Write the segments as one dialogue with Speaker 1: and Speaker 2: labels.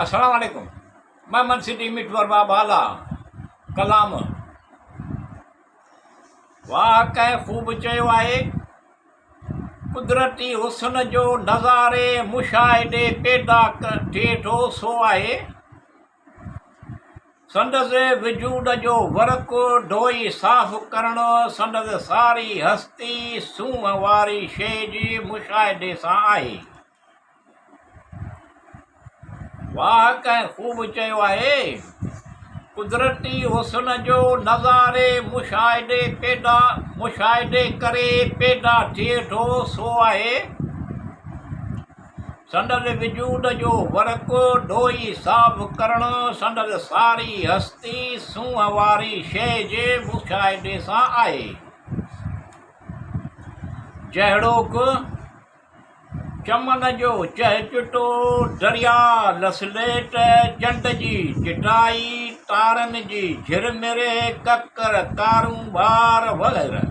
Speaker 1: السلام عليڪم محمد سٽي مٺو ارباب بالا ڪلام واهه ڪنهن خوب چيو آهي قدرتي حسن جو نظاري مشاهدي پيدا ٿئي ٿو سو آهي سندس وجود جو ورق ڌوئي صاف ڪرڻ سندس ساري هستي سونهن واري شيء جي مشاهدي سان آهي. واهه ڪنهن خوب چيو آهي. قدرتي حسن جو نظاري مشاهدي پيدا مشاهدي ڪري پيدا ٿئي ٿو سو آهي. سندس وجود جو ورق ڌوئي صاف ڪرڻ سندس ساري هستي سونهن واري شيء جي مشاهدي سان آهي. جهڙوڪ، چمن جو چهچٽو، درياء لسليٽ، چنڊ جي چٽائي، تارن جي جهرمر، ڪڪر ڪارونڀار وغيره.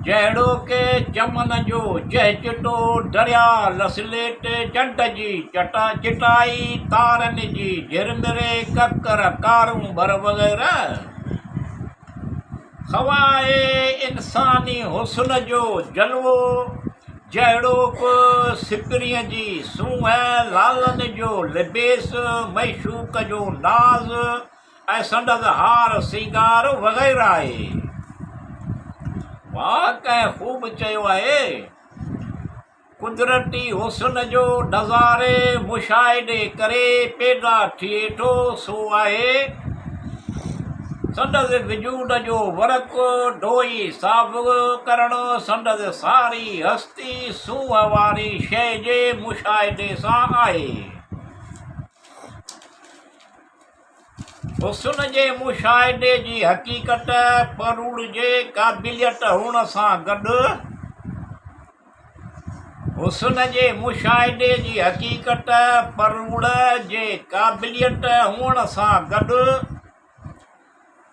Speaker 1: جهڙوڪ، چمن جو چهچٽو، درياء لسليٽ، چنڊ جي چٽائي، تارن جي جهرمر، ڪڪر ڪارونڀر وغيره. سواء انساني حسن جو جلوو، جهڙوڪ سپريء جي سونهن، لالن جو لبيس، معشوق جو ناز ۽ سندس هار سينگار وغيره آهي. واهه ڪنهن خوب چيو آهي. قدرتي حسن جو نظاري مشاهدي ڪري پيدا ٿئي ٿو سو آهي سندس وجود جو ورق ڌوئي صاف ڪرڻ سندس ساري هستي سونهن واري شيء جي مشاهدي سان آهي. حسن جي مشاهدي جي حقيقت پروڙ جي قابليت هئڻ سان گڏ حسن جي مشاهدي جي حقيقت پروڙ جي قابليت هئڻ سان گڏ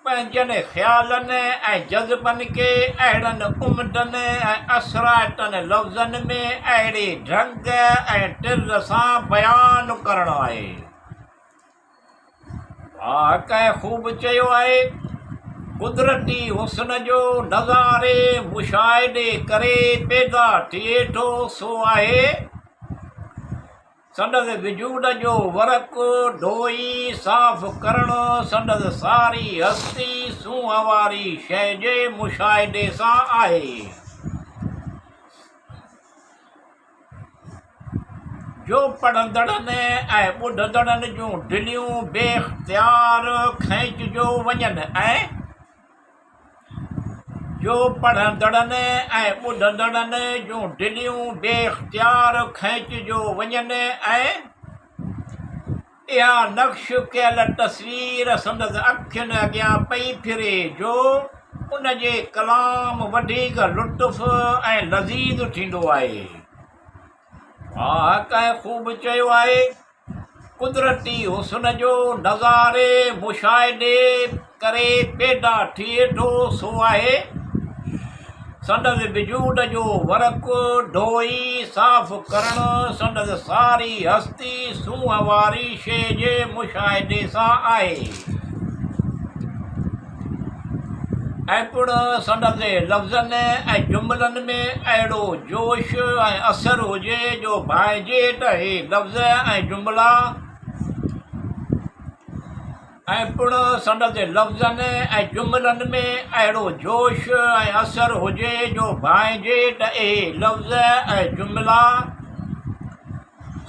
Speaker 1: پنهنجن خيالن ۽ جذبن کي اهڙن عمدن ۽ اثرائتن لفظن ۾ اهڙي ڍنگ ۽ طرز سان بيان ڪرڻ آهي. واهه ڪنهن خوب چيو آهي، قدرتي حسن جو نظاري مشاهدي ڪري پيدا ٿئي ٿو سو آهي سندس وجود جو ورق ڌوئي صاف ڪرڻ سندس ساري هستي سونهن واري شيء جي مشاهدي سان آهي. جو پڙهندڙن ۽ ٻڌندڙن جون دليون بي اختيار کينچجو وڃن ۽. جو پڙهندڙن ۽ ٻڌندڙن جون دليون بي اختيار کينچجو وڃن ۽. اها نقش ڪيل تصوير سندس اکين اڳيان پئي ڦري جو ان جي ڪلام وڌيڪ لطف ۽ لذيذ ٿيندو آهي. واهه ڪنهن خوب چيو آهي، قدرتي حسن جو نظاري مشاهدي ڪري پيدا ٿئي ٿو سو آهي. سندس وجود جو ورق ڌوئي صاف ڪرڻ سندس ساري هستي سونهن واري شيء جي مشاهدي سان آهي ۽ پڻ سندس لفظن ۽ جملن ۾ اهڙو جوش ۽ اثر هجي جو ڀانئجي ته هي لفظ ۽ جملا ۽ پڻ سندس لفظن ۽ جملن ۾ اهڙو جوش ۽ اثر هجي جو ڀانئجي ته اهي لفظ ۽ جملا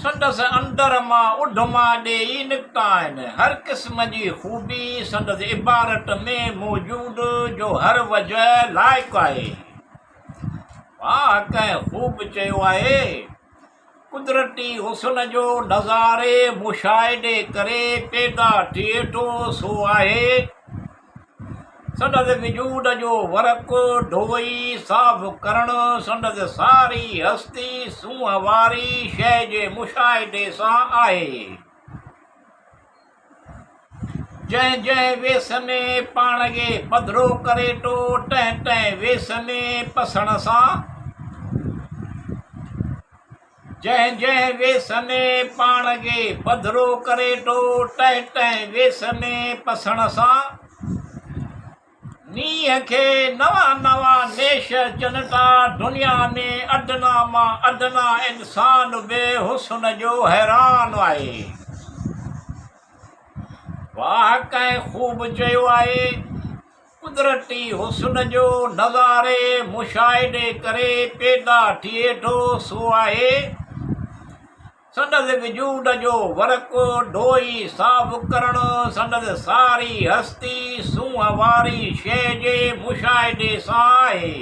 Speaker 1: سندس اندر مان اڌما ڏيئي نڪتا آهن. هر قسم جي خوبي سندس عبارت ۾ موجود جو هر وجه لائق آهي. واهه ڪنهن خوب چيو آهي. قدرتي حسن جو نظاري مشاهدي ڪري پيدا ٿئي ٿو سو آهي سندس وجود جو ورق ڌوئي صاف ڪرڻ سندس ساري هستي سونهن واري شيء جي مشاهدي سان آهي. جنهن جنهن ويس ۾ پاڻ کي پڌرو ڪري ٿو، تنهن تنهن ويس ۾ پسڻ سان جنهن جنهن ويس ۾ پاڻ کي پڌرو ڪري ٿو، تنهن تنهن ويس ۾ پسڻ سان نينهن کي نوان نوان نيش اچن ٿا. دنيا ۾ ادنيٰ مان ادنيٰ انسان به حسن جو حيران آهي. واهه ڪنهن خوب چيو آهي. قدرتي حسن جو نظاري مشاهدي ڪري پيدا ٿئي ٿو سو آهي سندس وجود جو ورق ڌوئي صاف ڪرڻ سندس ساري هستي سونهن واري شيء جي مشاهدي سان آهي.